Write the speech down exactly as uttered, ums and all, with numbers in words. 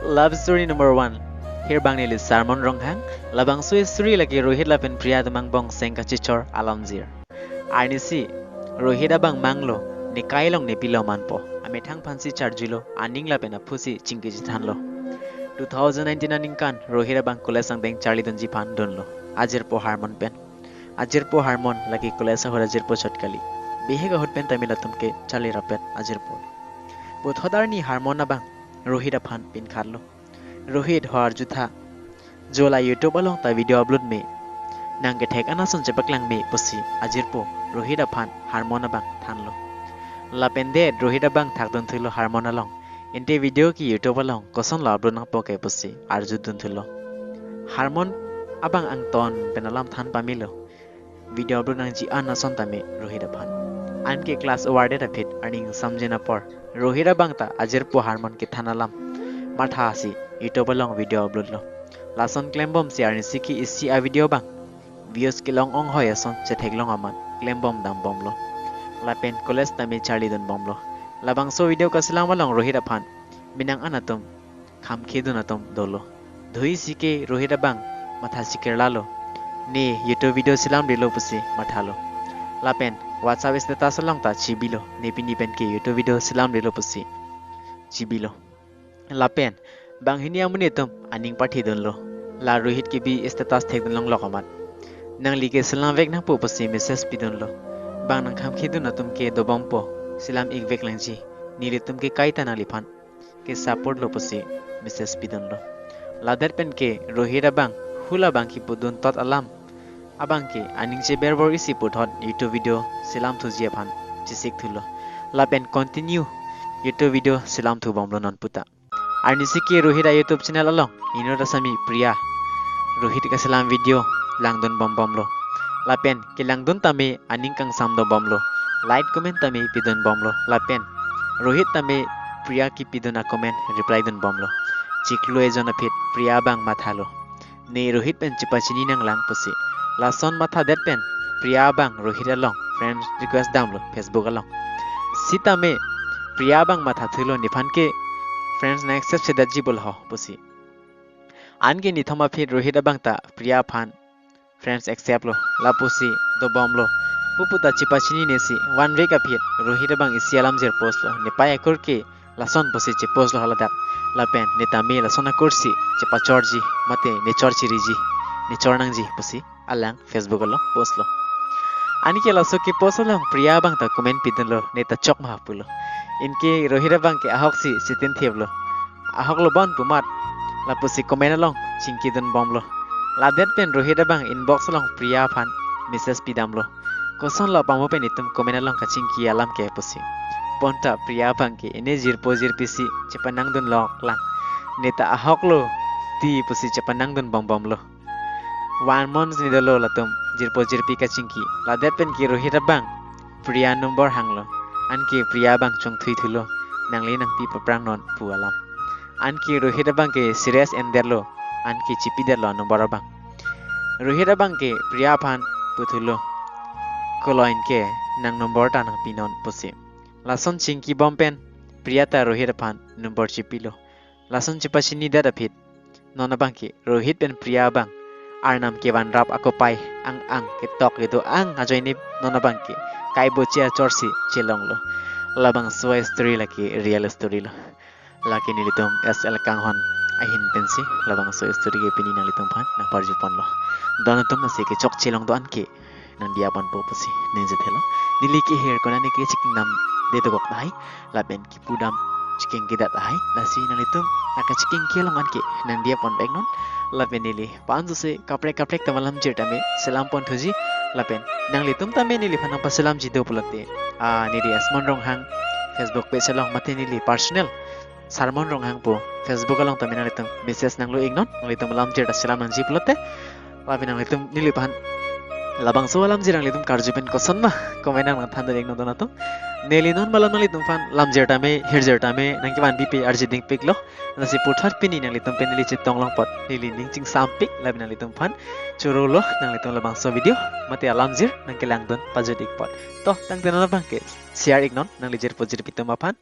Love story number one. Hirbang neli Sarmon Ronghang, labangso story lake Rohit lapen Priya atum angbong seng kachechor alamjir. Arnisi, Rohit abang manglo, ne kai along ne pilo manpo. Amethang aphansi charjulo, aning lapen aphusi chingki chethanlo. Two thousand nineteen aningkan, Rohit abang college angdeng charlidunji aphan dunlo. Ajirpo Harmon pen. Ajirpo Harmon lake college ahut ajirpo chot kali. Bihek ahut pen tame latum ke charli rapet ajirpo. Puthot arni Harmon abang Rohit aphan pinkhatlo. Rohit, ho arjutha. Jo la YouTube along ta video upload me. Nang kethek an ason chepaklang me pusi ajirpo Rohit aphan Harmon abang thanlo. Lapen det Rohit abang thakdunthulo Harmon along. Ante video ke YouTube along kosonlo upload nangpo ke pusi arjudunthulo. Harmon abang angton pen alam than pamelo. Video upload nangji an ason tame Rohit aphan. Anke class over det aphi arni ingsamjin apor, Rohit abang ta ajirpo Harmon kethan alam mathasi YouTube along video upload lo. Lason klembomsi arnisi ke isi a video abang views kelong onghoi ason chetheklong amat klembom dambomlo. Lapen college tame charlidunbomlo. Labangso video kaselam along Rohit aphan minang an atum khamkhedun atum dolo. Dhui si ke Rohit abang matha sikirlalo. Ne YouTube video selamdelo pusi mathalo. Lapen WhatsApp status along ta chibilo. Ne pini pen ke YouTube video selamdelo pusi chibilo. Lapen banghini amonit atum aning pathidunlo. La Rohit kebi status thekdun longlok amat. Nangli ke selamvek nangpo pusi message pidunlo. Bang nangkhamkhedun atum ke dobompo. Selam-ikvek nangji. Nelitum ke kaita nangliphan ke support lo pusi message pidunlo. Ladet pen ke Rohit abang hula abang kipudun tot alam abang ke aning cheberbor isi puthot YouTube video selamthuji aphan chesikthulo. Lapen continue YouTube video selamthubomlo non puta. Arnisi ke Rohit a YouTube channel along inut asami Priya Rohit kaselam video langdunbombomlo. Lapen kelangdun tame aning kangsam dobomlo. Like, comment tame pidunbomlo. Lapen Rohit tame Priya kipidun a comment reply dunbomlo. Chiklo ejon aphi Priya abang mathalo. Ne Rohit pen chepachini nanglang pusi. Lason mathadet pen Priya abang Rohit along friend request damlo Facebook along. Sitame Priya abang mathathulo nephan ke friends nang-accept sedetji bolo ho pusi. Anke nithom aphi Rohit abang ta Priya aphan friends accept lo, lapusi dobomlo. Pupu ta chepachinine si one week aphi Rohit abang isi alamjir postlo. Nepei akur ke lason pusi chepostlo haladak. Lapen ne tame lason akur si chepachorji, mate ne chorchiriji, ne chornangji pusi alang Facebook along postlo. Anke laso kepost along Priya abang ta comment pidunlo, ne ta chokma pulo. Anke Rohit abang ke ahok si chetinthiplo. Ahok lo bon pu amat, lapusi comment along chingkidunbomlo. Ladet pen Rohit abang inbox along Priya aphan message pidamlo. Kosonlo pamo pen itum comment along kachingki alam ke pusi. Bonta Priya abang ke ine jirpo jirpi si chepanangdunlok lang. Ne ta ahok lo ti pusi chepanangdunbombomlo. One month ni dolo latum jirpo jirpi kachingki. Ladet pen ke Rohit abang Priya number hanglo. Anke Priya abang chongthuithulo. Nangli nangpi paprang non pu alam. Anke Rohit abang ke serious endetlo. Anke chipidetlo number abang. Rohit abang ke Priya aphan puthulo. Koloin ke nang number ta nangpinon pusi. Lason chingkibom pen Priya ta Rohit aphan number chipilo. Lason chepachinidet aphi non abang ke Rohit pen Priya abang Arnam kevan rap akopai ang-ang ketok kedo-ang ajoine non abang ke kaiboche achorsi chelonglo. Labangso a story lake real story lo. Lake nelitum S L Kanghon ahin pensi labangso a story ke pini nanglitum aphan nangparjuponlo. Don atum nasi kechokche long do-an ke nangdiyaponpo pusi ningje thelo. Neli ke her konane ke chikingdamde dokok tahai, lapen kipudam chikingkedat tahai. Lasi nanglitum nangkachikingke along an ke nangdiyaponveknon. Lapen neli pansu se kaprek kaprek tame alamjir tame selamponthuji. Lapen nanglitum tame neliphan nangpaselamji do pulote, ah, neli Asmon Ronghang Facebook page along mate neli personal Sarmon Ronghang pu Facebook along tame nanglitum message nanglo-iknon, nanglitum alamjir ta selam nangji pulote. Lapen nanglitum neliphan labangso alamjir nanglitum karju pen kosonma comment nang nangthandun-iknon don atum. Neli non malom nanglitum aphan lamjir tame, hirjir tame nangkevan pipe arjudingpiklo. Lasi puthot pini nanglitum pen neli chetong long apot neli ning chingsampik, lapen nanglitum aphan chorolo, nanglitum labangso video mate alamjir nangkelangdun pajut-ik apot. To, tangte non abang ke share-iknon nangli jirpo jirpi atum aphan.